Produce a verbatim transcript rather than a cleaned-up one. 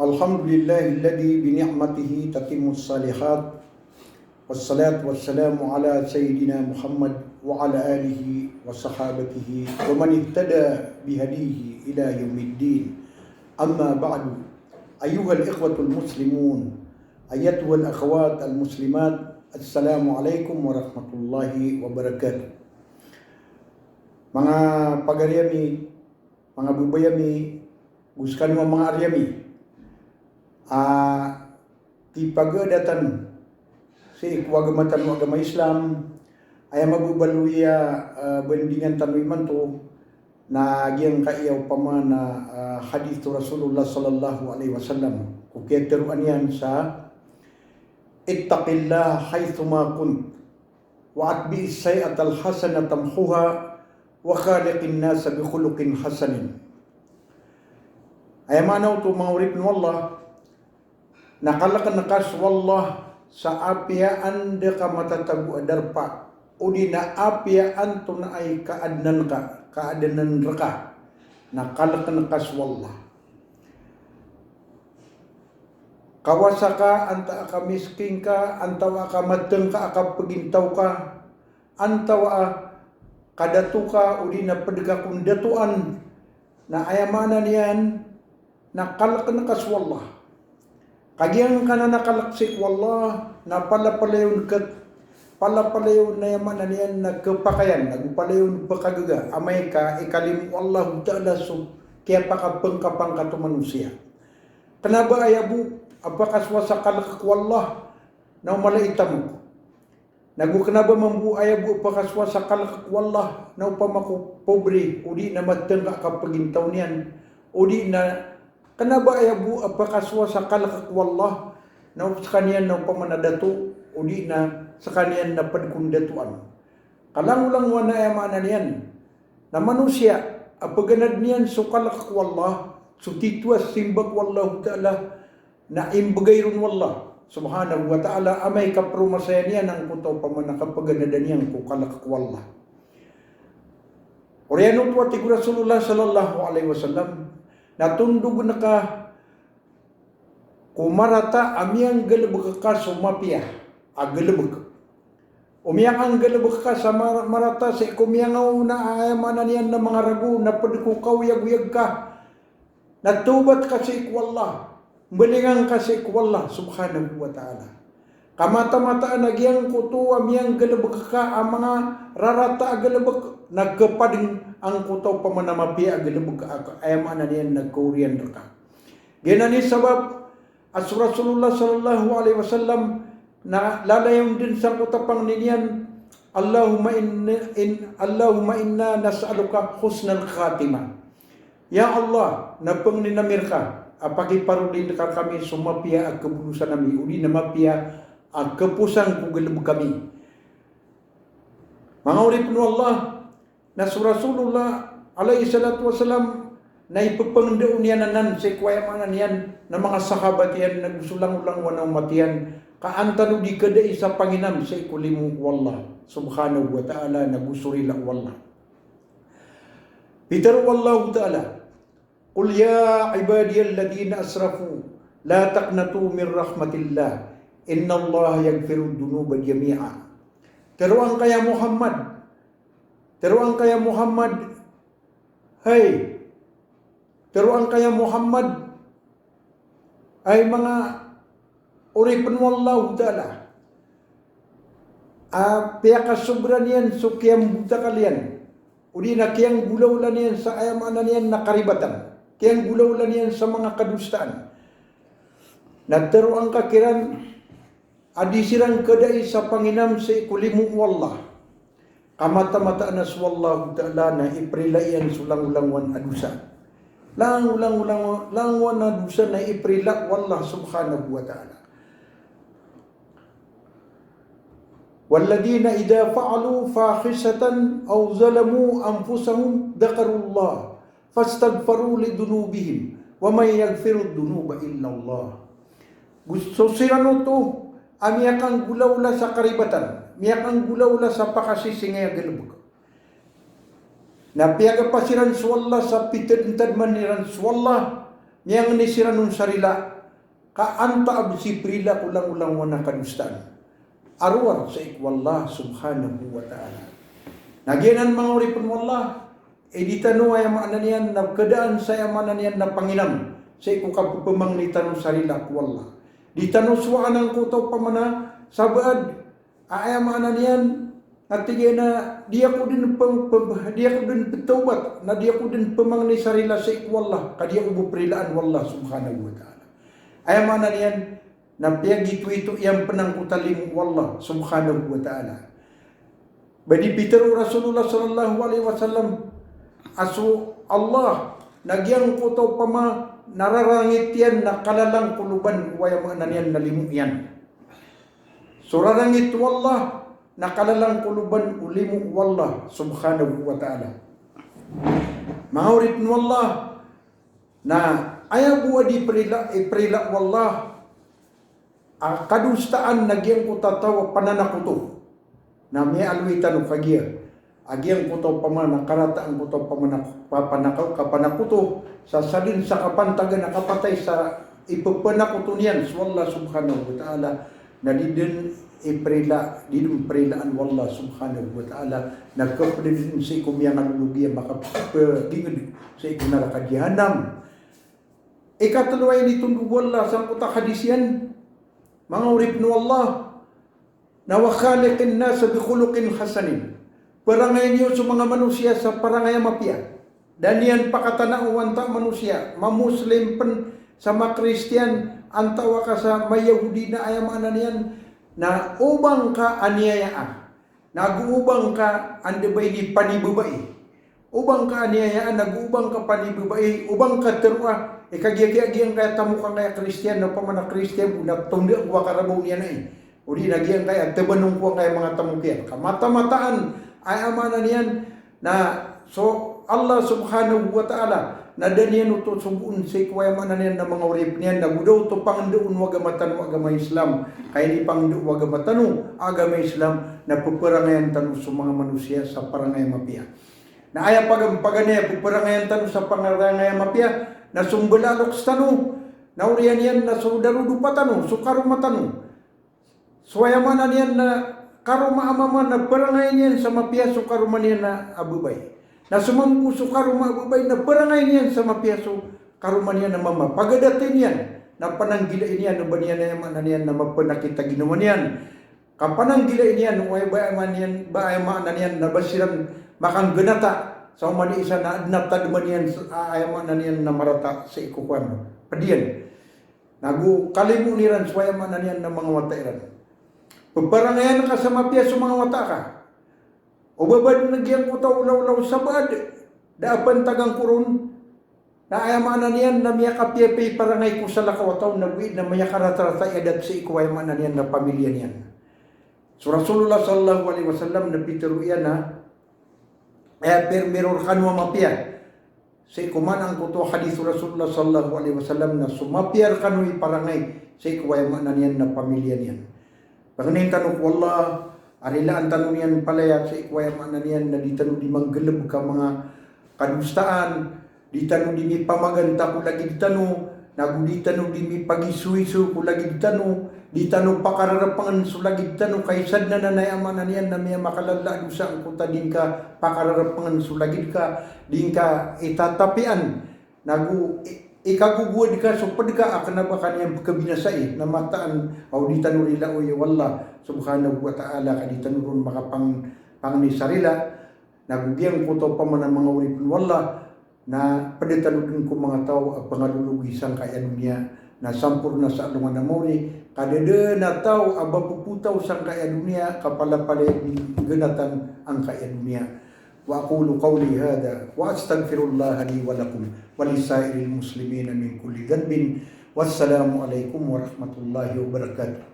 الحمد لله الذي بنعمته تتم الصالحات، والصلاة والسلام على سيدنا محمد وعلى آله وصحابته ومن اهتدى بهديه إلى يوم الدين. أما بعد، أيها الإخوة المسلمون، أيتها الأخوات المسلمات، السلام عليكم ورحمة الله وبركاته. Manga pagari ami, manga babay ami, go sekaniyo a manga ari ami. A, kipagadatan sii ko agama tano a agama Islam, aya mababaloy a, a, bandingan tano imanto, na giyangkaya opama na, a, hadith o Rasulullah sallallahu alaihi wasallam. Ko kiyateroa niyan sa, "Ittaqillaha haythuma kunt, wa atbi'is sayyi'atal hasanata tamhuha, wa khaliqin nasa bi khuluqin hasanin." Aya maana oto, manga oripn o Allah, na kalkn ka so Allah sa apiya anda ka matatago a darpa, odi na apiya antonaa i kaadnan ka, kaadnan rka, na kalkn ka so Allah. Kawasa ka, antaa ka miskin ka, antaa ka matngka a kapagintaw ka, antaa ka dato ka, odi na pd ka ko ndatoan, na aya maana niyan, na kalkn ka so Allah. Kagiya ngka na kalk sii ko Allah, na palapalayon ka, palapalayon na aya maana niyan na khapakayan, na go palayon pkhagaga, amay ka ikalimo o Allahu Ta'ala so kiyapakapangkapangkat o manosiya. Kna ba aya bo a pakasowa sa kalk ko Allah, na o mala i tamok. Na go kna ba mambo aya bo a pakasowa sa kalk ko Allah, na opama ko pobre, odi na matngka a kapagintaw niyan, odi na kna ba aya bo a pakasowa sa kalk ko Allah, na o skaniyan na opama na dato, odi na skaniyan na pd ko ndatoan. Kalangolangowan a aya maana niyan na manosiya a paganadn iyan so kalk ko Allah, so titho a simba ko Allahu Ta'ala, na imbgay ron o Allah subhanahu wa ta'ala, amay ka promasaya niyan angkoto a opama na kapaganadan iyan ko kalk ko Allah. Oriyan oto a tig o Rasulullah sallallahu alaihi wasallam, na tondogn ka ko marata a miyanggalbk ka so mapiya a galbk. O miyanggalbk ka sa mar-, marata sii ko miyangaona a aya maana niyan na manga ragon, na pd ko kaoyagoyag ka, na tawbat ka sii ko Allah, mbalingan ka sii ko Allah subhanahu wa ta'ala. Ka mataan-mataan a giyangkoto a miyanggalbk ka a manga rarata a galbk, na khapad angkoto a opama na mapiya a galbk a, aya maana niyan na kaoriyan rka. Giyanan i sabap a so Rasulullah sallallahu alaihi wasallam na lalayon dn sangkoto a pangni niyan, Allahumma inna, in, Allahumma inna nas'aluka husnal khatimah. Ya Allah, na pangnin ami rka a pakiparodi ngka rkami so mapiya a kabolosan ami, odi na mapiya a kaposang ko galbk ami. Manga oripn o Allah, na so Rasulullah alayhis salatu wassalam na ipphangndao niyan anan sii ko aya maana niyan na manga sahabat iyan na go so langolangowan a omat iyan, ka an tano di kadai sa panginam sii ko limo o Allah subhanahu wa ta'ala na go so rila o Allah. Pitharo o Allahu Ta'ala, "Qul ya ibadiyalladhina asrafu la taqnatu min rahmatillah, innallaha yaghfirudh dhunuba jami'a." Tharoa ngka ya Muhammad, tharoa ngka ya Muhammad, hay, tharoa ngka ya Muhammad, hay manga oripn o Allahu Ta'ala a piyakasobra niyan so kiyambotakal iyan, odi na kiyanggolawla niyan sa aya maana niyan na karibatan, kiyanggolawla niyan sa manga kadosaan. Na tharoa ngka kiran a di siran kadai sa panginam sii ko limo o Allah. Ka mataan-mataan a so Allahu Ta'ala na iprila iyan so langolangowan a dosa. Langolangowan, langolangowan a dosa na iprila o Allah subhanahu wa ta'ala. Walladhina idha fa'alu fahishatan aw zalamu anfusahum dhakarullaha fastaghfaru lidhunubihim wa man yaghfirudh dhunuba illallah. Go so siran oto a miyakanggolawla sa karibatan, miyakanggolawla sa pakasisingay a galbk. Na piyagapa siran so Allah sa pitadntadman iran so Allah, miyangni siran on sa rila, ka antaa bo si prila ko langolangon a kadosaan a rowar sii ko Allah subhanahu wa ta'ala. Na giyanan manga oripn o Allah, i di tano aya maana niyan na kadaan sa aya maana niyan na panginam sii ko kapphmangni tano sa rila ko Allah. Di tano sowaan angkoto pamana sabaad a aya maana niyan na tig iyan a di ako dn pm-, pm-, di ako dn pthawbat, na di ako dn pmangni sa rila sii ko Allah, ka di ako bo prilaan o Allah subhanahu wa ta'ala. Aya maana niyan na piyagitoito iyan pn angkoto a limo o Allah subhanahu wa ta'ala. Ba di pitharo o Rasulullah sallallahu alaihi wasallam a so Allah na giyangkoto pama na rarangit iyan na kalalangkoloban o aya maana niyan na limo iyan. So rarangit o Allah na kalalangkoloban o limo o Allah subhanahu wa ta'ala. Manga oripn o Allah, na aya bo a di prila, iprila o Allah a kadosaan na giyangkoto a taw a pananakoto. Na miyaaloy tano kagiya a giyangkoto pamana karata angkoto pamana, pa-, panako-, kapanakoto sa sadn sa kapantagan a kapatay sa ipphanakoto niyan so Allah subhanahu wa ta'ala, na di dn iprila, di dn prilaan o Allah subhanahu wa ta'ala, na khapd dn sii ko miyangalolog iyan a makapagingd sii ko naraka jahannam. Ikatlo a initondog o Allah sangkoto a hadis iyan, manga oripn o Allah, na wa khaliqin nasa bi khuluqin hasanin. Parangaya niyo so manga manosiya sa parangaya mapiya. Da niyan pakatanao antaa manosiya, ma-Muslim pn sa ma-Kristiyan, antaa ka sa ma-Yahudi na aya maana niyan na oba ngka aniyayaa. Na ago oba ngka anda ba ini panibabai. Oba ngka aniyayaan, ago oba ngka panibabai, oba ngka tharoa, ikagiya giya giyangkaya tamok angkaya Kristiyan, na pamana Kristiyan bo na tonda ko a karabaw niyan ai. Odi na giyangkaya tabanon ko angkaya manga tamok iyan. Ka mata-mataan, aya maana niyan, na so Allah subhanahu wa ta'ala, na da niyan oto sogoon sii ko aya maana niyan na manga oripn iyan, na go da oto pangndaon o agama tano a agama Islam. Ka inipangndao o agama tano a agama Islam na pparangayan tano so manga manosiya sa parangaya mapiya. Na aya pagan-, paganay a pparangayan tano sa parangaya mapiya na so mbala a loks tano, na oriyan iyan na so darodopa tano, so karoma tano. So aya maana niyan na karoma a mama na parangayan iyan sa mapiya so karoma niyan a babay. Na so mambo so karoma a babay na parangayan iyan sa mapiya so karoma niyan a mama. Pagadati niyan na pananggilai niyan o ba niyan aya maana niyan na mapanakit a ginawa niyan. Ka pananggilai niyan o aya ba aya maana niyan, ba aya maana niyan na ba siran makangganata sa oman i isa na adn a tadman iyan sa, a-, aya maana niyan na marata sii ko kowan. Pd iyan. Na go kalimoon iran so aya maana niyan na manga wata iran. Pparangayan ka sa mapiya so manga wata ka. O ba badn a giyangkoto a olaola o sabaad, da a phantagan ko ron, na aya maana niyan na miyakapiyapiya i parangay ko salakaw a taw, na go i na miyakaratarata i adat sii ko aya maana niyan na pamilya niyan. So Rasulullah sallallahu alaihi wasallam na pitharo iyan a, aya pirmiro rkano a mapiya. Sii ko maana angkoto a hadis o Rasulullah sallallahu alaihi wasallam na so mapiya rkano i parangay sii ko aya maana niyan na pamilya niyan. Pangnin tano ko Allah a rilaan tano niyan palaya sii ko aya maana niyan na di tano di manggalbk a manga kadosaan, di tano di mipamaganta ko lagid tano, na go di tano di mipagisoiso ko lagid tano, di tano pakararapngan so lagid tano, ka isa dn anan a aya maana niyan na miyamakalala a dosa angkoto a di ngka pakararapngan so lagid ka, di ngka itatapian, na go i-, ikagogowad ka so pd ka a kna ba ka niyan pkabinasai, na mataan a o di tano rilaoy o Allah subhanahu wa ta'ala, ka di tano ron makapang-, pangni sa rila, na go giyangkoto pamana manga oripn o Allah, na pd tano dn ko manga taw a pangalologi sangkaya doniya, na samporna sa alongan a maori, ka da dn a taw a ba ppotaw sangkaya doniya, ka palapalaya dn ganatan angkaya doniya. Wa aqulu qawli hadha, wa astaghfirullaha li wa lakum, wa li sa'iril muslimina min kulli dhanbin. Wassalamu alaikum warahmatullahi wabarakatuh.